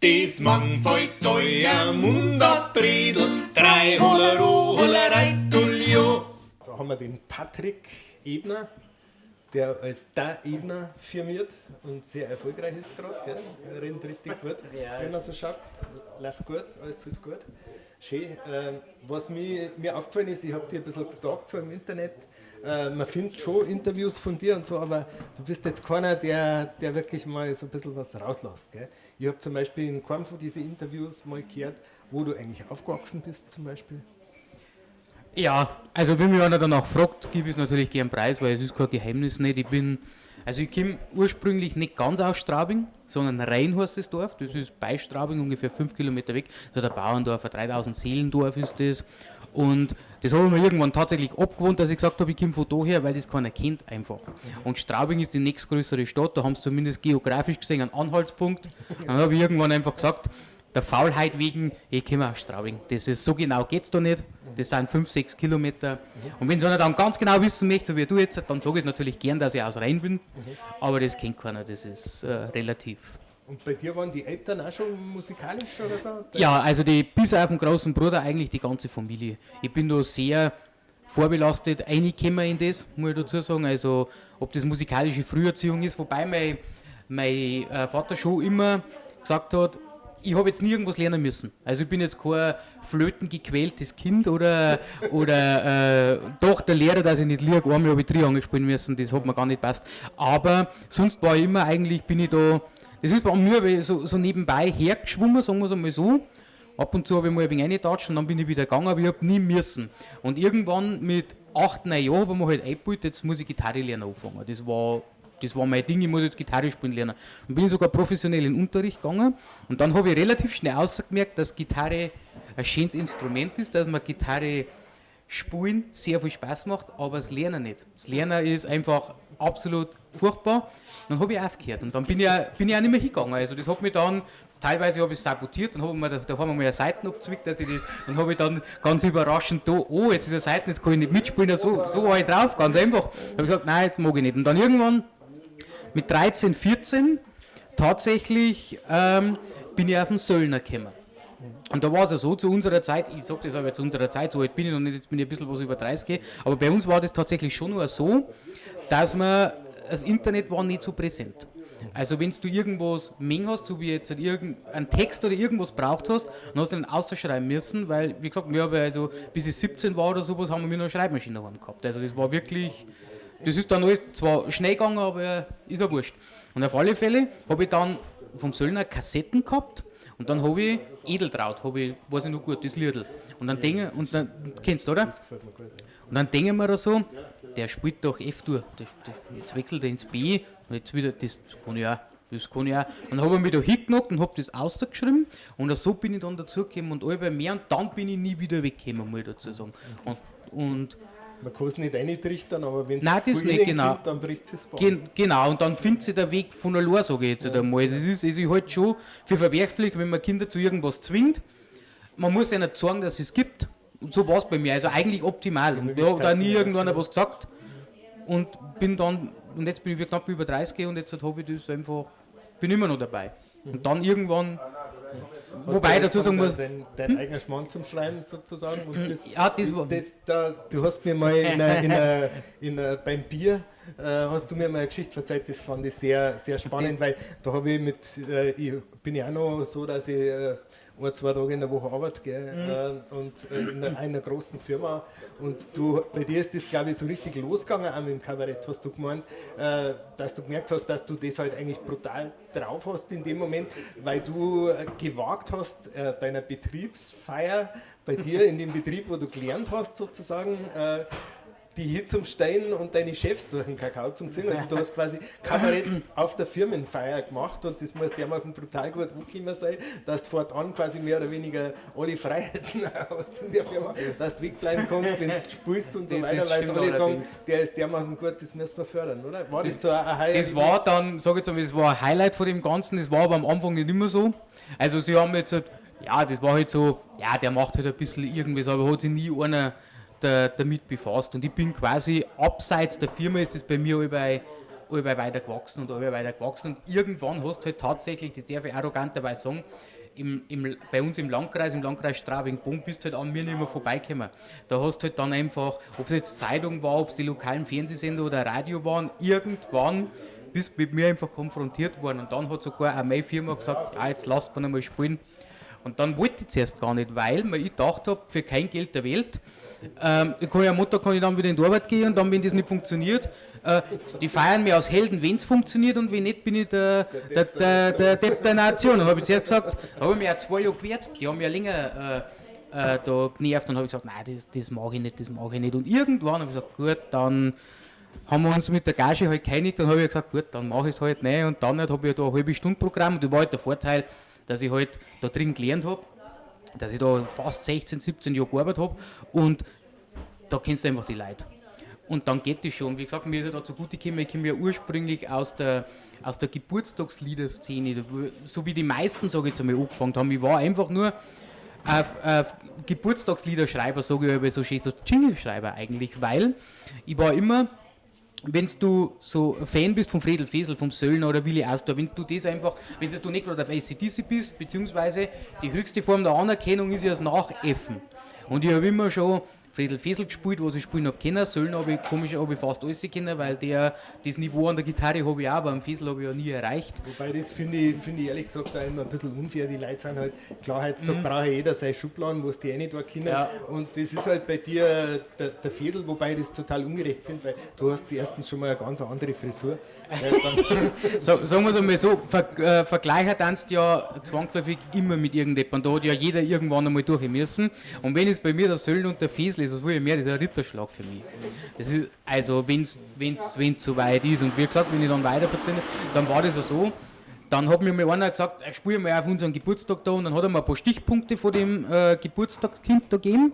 Des mang fällt euer Mund ab, Bredel, drei Hollero, Hollereitulio. Da haben wir den Patrick Ebner, der als der Ebner firmiert und sehr erfolgreich ist gerade, gell? Rennt richtig gut, Ja. wenn man so schaut. Läuft gut, alles ist gut. Schön. Was mir aufgefallen ist, ich habe dir ein bisschen gestalkt so im Internet. Man findet schon Interviews von dir und so, aber du bist jetzt keiner, der wirklich mal so ein bisschen was rauslässt. Gell? Ich habe zum Beispiel in keinem von diesen Interviews mal gehört, wo du eigentlich aufgewachsen bist zum Beispiel. Ja, also wenn mich einer danach fragt, gebe ich es natürlich gern preis, weil es ist kein Geheimnis nicht. Also ich komme ursprünglich nicht ganz aus Straubing, sondern Rein heißt das Dorf. Das ist bei Straubing ungefähr 5 Kilometer weg. So der Bauerndorf, ein 3000 Seelendorf ist das. Und das habe ich mir irgendwann tatsächlich abgewohnt, dass ich gesagt habe, ich komme von da her, weil das keiner kennt einfach. Und Straubing ist die nächstgrößere Stadt, da haben sie zumindest geografisch gesehen einen Anhaltspunkt. Dann habe ich irgendwann einfach gesagt, der Faulheit wegen, ich komme aus Straubing. Das ist, so genau geht's da nicht. Das sind 5, 6 Kilometer. Und wenn einer dann ganz genau wissen möchte, so wie du jetzt, dann sage ich es natürlich gern, dass ich aus Rein bin. Aber das kennt keiner, das ist relativ. Und bei dir waren die Eltern auch schon musikalisch oder so? Ja, also die, bis auf den großen Bruder eigentlich die ganze Familie. Ich bin da sehr vorbelastet reingekommen in das, muss ich dazu sagen. Also ob das musikalische Früherziehung ist, wobei mein Vater schon immer gesagt hat, ich habe jetzt nie irgendwas lernen müssen. Also ich bin jetzt kein flötengequältes Kind oder doch der Lehrer, dass ich nicht lieg, einmal habe ich Triangel spielen müssen, das hat mir gar nicht passt. Aber sonst war ich immer eigentlich, bin ich da, das ist bei mir so nebenbei hergeschwommen, sagen wir es einmal so. Ab und zu habe ich mal ein wenig reingetatscht und dann bin ich wieder gegangen, aber ich habe nie müssen. Und irgendwann mit 8, 9 Jahren habe ich mir halt eingebildet, jetzt muss ich Gitarre lernen anfangen. Das war mein Ding, ich muss jetzt Gitarre spielen lernen. Und bin ich sogar professionell in Unterricht gegangen. Und dann habe ich relativ schnell ausgemerkt, dass Gitarre ein schönes Instrument ist, dass man Gitarre spielen sehr viel Spaß macht, aber das Lernen nicht. Das Lernen ist einfach absolut furchtbar. Dann habe ich aufgehört und dann bin ich auch nicht mehr hingegangen. Also das hat mich dann, teilweise habe ich es sabotiert, dann habe ich mir da haben wir mir eine Seiten abgezwickt, dass ich die, dann habe ich dann ganz überraschend da, oh, jetzt ist eine Seite, jetzt kann ich nicht mitspielen, so war ich drauf, ganz einfach. Da habe ich gesagt, nein, jetzt mag ich nicht. Und dann irgendwann mit 13, 14 tatsächlich bin ich auf den Söllner gekommen. Und da war es ja so, zu unserer Zeit, ich sag das aber zu unserer Zeit, so alt bin ich noch nicht, jetzt bin ich ein bisschen was über 30, aber bei uns war das tatsächlich schon nur so, dass man, das Internet war nicht so präsent. Also wenn du irgendwas mengen hast, so wie jetzt irgendeinen Text oder irgendwas braucht hast, dann hast du den ausschreiben müssen, weil, wie gesagt, wir haben also, bis ich 17 war oder sowas, haben wir noch eine Schreibmaschine daheim gehabt. Also das war wirklich, das ist dann alles zwar schnell gegangen, aber ist ja wurscht. Und auf alle Fälle habe ich dann vom Söllner Kassetten gehabt und dann habe ich Edeltraut, habe ich, weiß ich noch gut, das Liedl. Und dann denke, und dann, kennst du, oder? Das gefällt mir gut. Ja. Und dann denke ich mir da so, der spielt doch F-Dur, jetzt wechselt er ins B und jetzt wieder, das kann ich auch, das kann ich auch. Und dann habe ich mich da hingenockt und habe das ausgeschrieben und so bin ich dann dazugekommen und alle mehr und dann bin ich nie wieder weggekommen, muss ich dazu sagen. Und Man kann es nicht eintrichtern, aber wenn es Nein, das nicht, genau. kommt, dann bricht es das Band. Genau, und dann findet sich der Weg von allein, sage ich jetzt einmal. Es ist, also ich halte schon für verwerflich, wenn man Kinder zu irgendwas zwingt. Man muss ihnen zeigen, dass es gibt. Und so war es bei mir, also eigentlich optimal. Und ich habe da nie irgendwann was gesagt. Und bin dann, und jetzt bin ich knapp über 30 und jetzt habe ich das einfach, bin immer noch dabei. Und dann irgendwann, Hast wobei du ich dazu sagen muss, Dein eigener Schmarrn zum Schreiben sozusagen. Und das, Ja, das war- Das, da, du hast mir mal in einer, beim Bier, hast du mir mal eine Geschichte erzählt, das fand ich sehr, sehr spannend, weil da habe ich mit, ich bin ja auch noch so, dass ich ein, zwei Tage in der Woche arbeite, gell, und in einer großen Firma. Und du, bei dir ist das, glaube ich, so richtig losgegangen auch mit dem Kabarett, hast du gemeint, dass du gemerkt hast, dass du das halt eigentlich brutal drauf hast in dem Moment, weil du gewagt hast, bei einer Betriebsfeier, bei dir in dem Betrieb, wo du gelernt hast sozusagen, die hier zum Stein und deine Chefs durch den Kakao zum Ziehen. Also du hast quasi Kabarett auf der Firmenfeier gemacht und das muss dermaßen brutal gut angekommen sein, dass du fortan quasi mehr oder weniger alle Freiheiten hast in der Firma, dass du wegbleiben kannst, wenn du spielst und so Das weiter, weil sie stimmt alle sagen, allerdings. der ist dermaßen gut, das müssen wir fördern, oder? War das so ein Highlight? Das war dann, sag ich jetzt einmal, das war ein Highlight von dem Ganzen, das war aber am Anfang nicht immer so. Also sie haben jetzt, halt, ja, das war halt so, ja, der macht halt ein bisschen irgendwas, aber hat sich nie einer damit befasst. Und ich bin quasi abseits der Firma, ist das bei mir allweil allweil weiter gewachsen und allweil weiter gewachsen. Und irgendwann hast du halt tatsächlich, das darf ich arroganterweise sagen, bei uns im Landkreis Straubing-Bogen, bist du halt an mir nicht mehr vorbeigekommen. Da hast du halt dann einfach, ob es jetzt Zeitung war, ob es die lokalen Fernsehsender oder Radio waren, irgendwann bist du mit mir einfach konfrontiert worden. Und dann hat sogar auch meine Firma gesagt, ja, jetzt lasst man einmal spielen. Und dann wollte ich zuerst gar nicht, weil mir ich gedacht habe, für kein Geld der Welt, ich kann ja am Montag kann ich dann wieder in die Arbeit gehen und dann, wenn das nicht funktioniert, die feiern mich als Helden, wenn es funktioniert und wenn nicht, bin ich der Depp der Nation. Dann habe ich zuerst gesagt, da habe ich mich auch 2 Jahre gewehrt, die haben mich ja länger da genervt und habe ich gesagt, nein, das mache ich nicht, das mache ich nicht. Und irgendwann habe ich gesagt, gut, dann haben wir uns mit der Gage halt geeinigt, dann habe ich gesagt, gut, dann mache ich es halt nicht. Und dann habe ich da ein halbe Stunde Programm und das war halt der Vorteil, dass ich halt da drin gelernt habe, dass ich da fast 16, 17 Jahre gearbeitet habe und da kennst du einfach die Leute. Und dann geht das schon. Wie gesagt, mir ist ja da zugute gekommen, ich komme ja ursprünglich aus der Geburtstagsliederszene, so wie die meisten, sage ich jetzt einmal, angefangen haben. Ich war einfach nur Geburtstagsliederschreiber, sage ich aber so schön, so Jingle-Schreiber eigentlich, weil ich war immer, wenn du so Fan bist von Fredel Fesel, vom Söllner oder Willi Astor, wenn du das einfach, wenn du nicht gerade auf AC/DC bist, beziehungsweise die höchste Form der Anerkennung ist ja das Nachäffen. Und ich habe immer schon Fredel Fesel gespielt, was ich spielen habe können. Söllner habe ich, komisch, habe ich fast alles können, weil das Niveau an der Gitarre habe ich auch, aber am Fesel habe ich ja nie erreicht. Wobei, das finde ich ehrlich gesagt auch immer ein bisschen unfair. Die Leute sind halt, klar, heutzutage braucht jeder seine Schubladen, wo es die eine da kennen. Ja. Und das ist halt bei dir der Fesel, wobei ich das total ungerecht finde, weil du hast erstens schon mal eine ganz andere Frisur. So, sagen wir es einmal so, Vergleicher tanzt ja zwangsläufig immer mit irgendjemandem. Da hat ja jeder irgendwann einmal durch müssen. Und wenn es bei mir der Söllner und der Fesel ist, was will ich mehr, das ist ein Ritterschlag für mich. Das ist, also wenn es so weit ist. Und wie gesagt, wenn ich dann weiter verzähle, dann war das ja so, dann hat mir mal einer gesagt, spiel mal auf unseren Geburtstag da, und dann hat er mir ein paar Stichpunkte von dem Geburtstagskind da gegeben.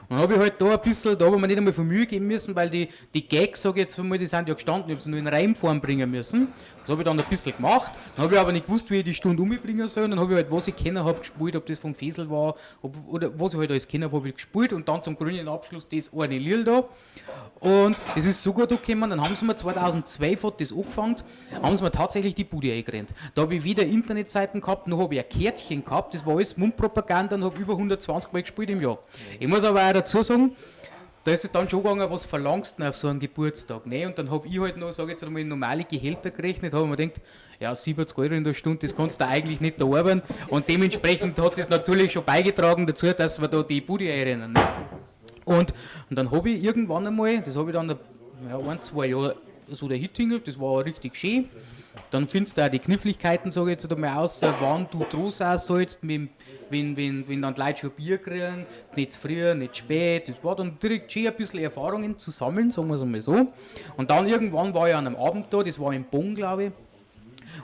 Und dann habe ich halt da ein bisschen, da habe ich mir nicht einmal viel Mühe geben müssen, weil die Gags, sage ich jetzt einmal, die sind ja gestanden, ich habe sie nur in Reimform bringen müssen. Das habe ich dann ein bisschen gemacht. Dann habe ich aber nicht gewusst, wie ich die Stunde umbringen soll. Und dann habe ich halt, was ich kennen habe, gespielt, ob das vom Fesel war, oder was ich halt alles kennen habe, habe ich gespielt. Und dann zum grünen Abschluss das eine Lied da. Und das ist so gut angekommen. Dann haben sie mir 2012 hat das angefangen, haben sie mir tatsächlich die Bude eingerannt. Da habe ich weder Internetseiten gehabt, noch habe ich ein Kärtchen gehabt. Das war alles Mundpropaganda und habe über 120 Mal gespielt im Jahr. Ich muss aber auch dazu sagen, da ist es dann schon gegangen, was verlangst du denn auf so einen Geburtstag? Ne? Und dann habe ich halt noch, sage ich jetzt einmal, normale Gehälter gerechnet, habe mir gedacht, ja, 70 Euro in der Stunde, das kannst du eigentlich nicht da arbeiten. Und dementsprechend hat das natürlich schon beigetragen dazu, dass wir da die Bude einrennen. Ne? Und dann habe ich irgendwann einmal, das habe ich dann ja, 1, 2 Jahre so der hintingelt, das war richtig schön. Dann findest du auch die Kniffligkeiten, sage ich jetzt einmal, aus, wann du dran sein sollst, wenn dann die Leute schon Bier kriegen, nicht zu früh, nicht spät. Das war dann direkt schön, ein bisschen Erfahrungen zu sammeln, sagen wir es einmal so. Und dann irgendwann war ich an einem Abend da, das war in Bonn, glaube ich.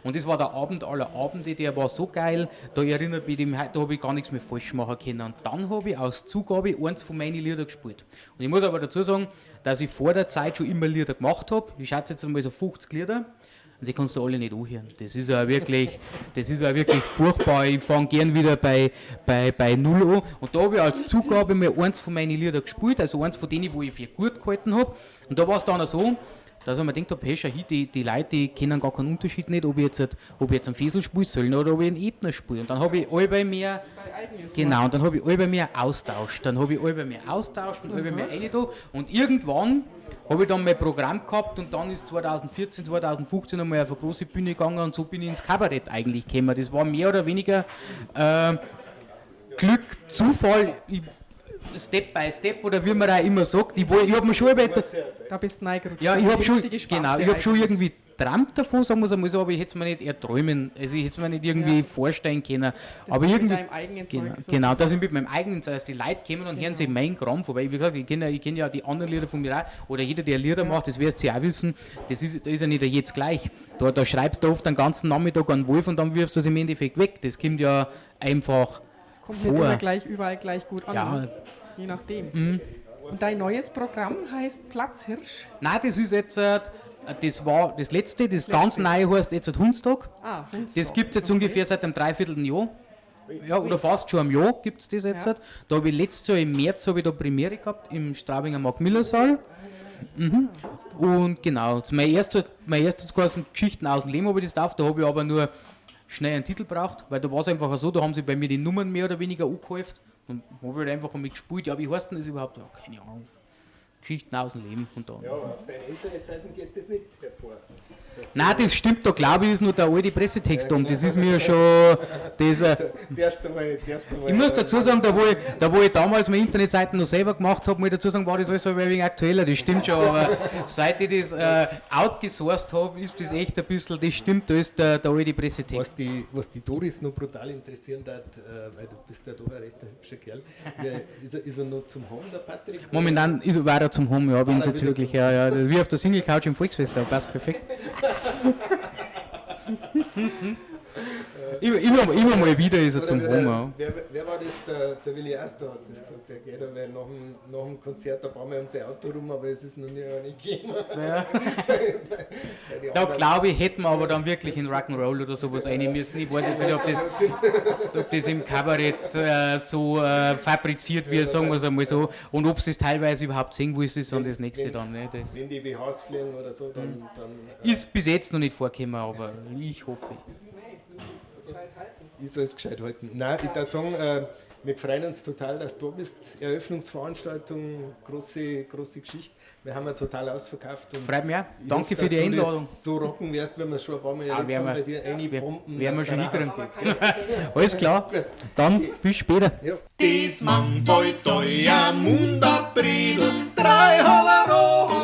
Und das war der Abend aller Abende, der war so geil, da erinnert mich, da habe ich gar nichts mehr falsch machen können. Und dann habe ich aus Zugabe eins von meinen Liedern gespielt. Und ich muss aber dazu sagen, dass ich vor der Zeit schon immer Lieder gemacht habe. Ich schätze jetzt einmal so 50 Lieder. Und die kannst du alle nicht anhören. Das ist ja wirklich, furchtbar. Ich fange gern wieder bei Null an. Und da habe ich als Zugabe mal eins von meinen Liedern gespielt, also eins von denen, wo ich für gut gehalten habe. Und da war es dann auch so, dass ich mir gedacht habe, hey, schau hier, die Leute, die kennen gar keinen Unterschied nicht, ob ich jetzt einen Fesel spiele soll oder ob ich einen Ebner spiele. Und dann habe ich allweil mehr, genau, und dann habe ich allweil mehr austauscht. Dann habe ich allweil mehr austauscht und allweil mehr rein da. Und irgendwann habe ich dann mein Programm gehabt und dann ist 2014, 2015 einmal auf eine große Bühne gegangen und so bin ich ins Kabarett eigentlich gekommen. Das war mehr oder weniger Glück, Zufall, Step by Step oder wie man auch immer sagt. Ich habe mir schon da bist du reingerutscht. Ja, ich habe schon, genau, ich hab schon irgendwie geträumt davon, sagen wir es einmal so, aber ich hätte es mir nicht erträumen, also ich hätte es mir nicht irgendwie vorstellen können. Das aber irgendwie, mit deinem eigenen Zeug, genau, dass ich mit meinem eigenen Zeug, dass die Leute kommen und hören sich mein Kram vorbei. Wie gesagt, ich kenn ja die anderen Lieder von mir auch, oder jeder, der Lieder macht, das wirst du ja auch wissen, das ist, da ist ja nicht jetzt gleich. Da schreibst du oft den ganzen Nachmittag einen Wolf und dann wirfst du es im Endeffekt weg. Das kommt ja einfach. Das kommt nicht immer gleich, überall gleich gut an. Ja. Je nachdem. Mhm. Und dein neues Programm heißt Platzhirsch? Nein, das ist jetzt, das war das letzte, das ganz neue heißt jetzt Hundstag. Ah, Hundstag. Das gibt es jetzt ungefähr seit einem Dreivierteljahr. Ja, oder fast schon einem Jahr gibt es das jetzt. Ja. Da habe ich letztes Jahr im März habe ich da Premiere gehabt, im Straubinger Mark-Miller-Saal. Und genau, mein erstes geheißen Geschichten aus dem Leben habe ich das drauf, da habe ich aber nur schnell einen Titel braucht, weil da war es einfach so, da haben sie bei mir die Nummern mehr oder weniger angehäuft und habe halt einfach einmal gespielt, ja, wie heißt denn das überhaupt? Ja, keine Ahnung. Geschichten aus dem Leben und dann. Ja, aber auf deinen Internetseiten geht das nicht hervor. Nein, das stimmt, da glaube ich, ist nur der alte Pressetext um. Das ist mir schon. Das, Darfst du mal, darfst du mal, ich muss dazu sagen, da wo ich damals meine Internetseiten noch selber gemacht habe, muss ich dazu sagen, war das alles ein wenig aktueller, das stimmt schon, aber seit ich das outgesourced habe, ist das echt ein bisschen, das stimmt, da ist der alte Pressetext. Was die Doris noch brutal interessieren hat, weil du bist ja doch ein recht hübscher Kerl, ist er noch zum Home, der Patrick? Momentan war er zum Home, ja, bin er jetzt wieder wirklich, zum ja, ja, also wie auf der Single Couch im Volksfest, da passt perfekt. Immer mal wieder ist er Oder zum wer, Home, ja. Wer war das? Der Willi Astor hat das gesagt, der geht aber nach dem Konzert ein paar Mal um sein Auto rum, aber es ist noch nie einer gekommen. Ja. Weil die Da anderen- glaube ich, hätten wir aber dann wirklich in Rock'n'Roll oder sowas rein müssen. Ich weiß jetzt nicht, ob das im Kabarett so fabriziert wird, sagen wir es einmal so. Und ob sie es teilweise überhaupt sehen, wo es ist, dann das nächste dann. Ne? Das Wenn die BHs fliegen oder so, dann ist bis jetzt noch nicht vorgekommen, aber ich hoffe. Ich soll es gescheit halten. Nein, ich würde sagen, wir freuen uns total, dass du da bist. Eröffnungsveranstaltung, große, große Geschichte. Wir haben ja total ausverkauft. Und Freut mich auch. ich Danke hoffe, für dass die du Einladung. Das so rocken wirst, wenn wir schon ein paar Mal Ah, erlebt werden haben, wir- bei dir reinbomben. Werden wir dass schon der hinkriegen. Rauch Alles klar, dann bis später. Ja. Des Mann fällt euer Mund ab, Bredel, drei Hallerro.